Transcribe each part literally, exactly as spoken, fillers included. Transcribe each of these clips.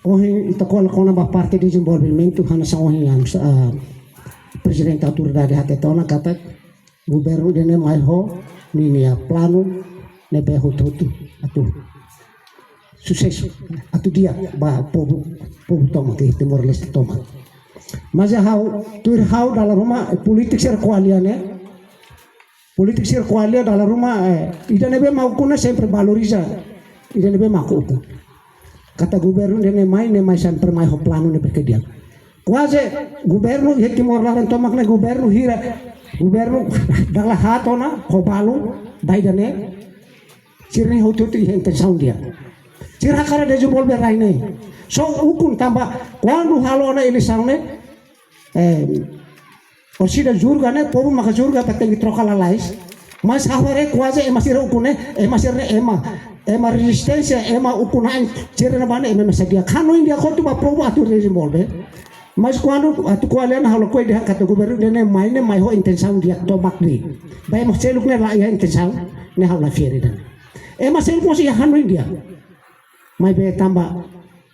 Ohin ita ko'alia kona-ba parte dezenvolvimentu, hanesan ohin yang, ah, Prezidente Autoridade hateten ona katak governu ida-ne'e mai ho ninia planu ne'ebé hotu-hotu atu susesu, atu di'ak ba povu, povu tomak, Timor-Leste tomak. Mas ha'u, tuir ha'u dala ruma, eh, polítika sira ko'alia ne'e, polítika sira ko'alia dala ruma, eh, ida ne'ebé mak ukun ne'e sempre valoriza ida ne'ebé mak ukun. Katak governu ida-ne'e mai, ne'e mai sempre mai ho planu ne'ebé ke di'ak. Kuaze governu iha Timor laran tomak ne'e, governu hira, governu dala haat ona ho balun ba ida-ne'e, sira-ne'e hotu-hotu iha intensaun di'ak. Sira hakarak dezenvolve rai ne'e. Só ukun tanba kuandu halo ona eleisaun ne'e, eh, orsida julga ne'e, povu maka julga para tenke troka lalais. Mas ha'u haree kuaze ema sira ukun ne'e, ema sira-ne'e ema, ema rezisténsia, ema ukun-na'in sira-ne'ebá ne'e, ema mesak di'ak. Hanoin di'ak hotu ba povu atu dezenvolve. Mas kuandu atu ko'alia ne'e ha'u lakohi dehan katak governu ida-ne'e mai, ne'e mai ho intensaun di'ak tomak de'it. Ba ema seluk ne'e la iha intensaun ne'e ha'u la fiar ida-ne'e. Ema seluk mós iha hanoin di'ak. Maibé tanba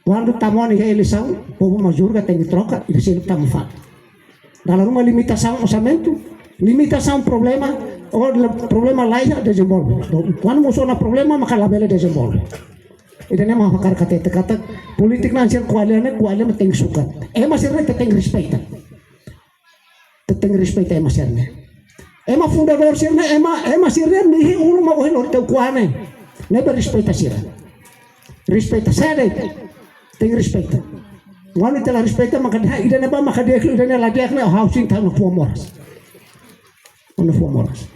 kuandu tama ona iha eleisaun, povu mak julga tenke troka, ida seluk tama fali. Dala ruma limitasaun orsamentu, limitasaun problema, ou la, problema la iha dezenvolve. Kuandu mosu ona problema, maka labele dezenvolve. Ida-ne'e mak ha'u hakarak hatete katak polítika na'in sira ko'alia ne'e, ko'alia mak tenke sukat. Ema sira-ne'e tenke respeita. Tenke respeita ema sira-ne'e. Ema fundadór sira-ne'e, ema, ema sira-ne'e mehi ulun mak ohin lori tau kuane. Ne'ebé respeita sira. Respeita sede. Tenke respeita. Kuandu ita la respeita, maka dehan ida-ne'ebá maka di'ak, ida-ne'e la di'ak ne'e, ha'u sente ha'u-nia fuan moras. Ha'u-nia fuan moras.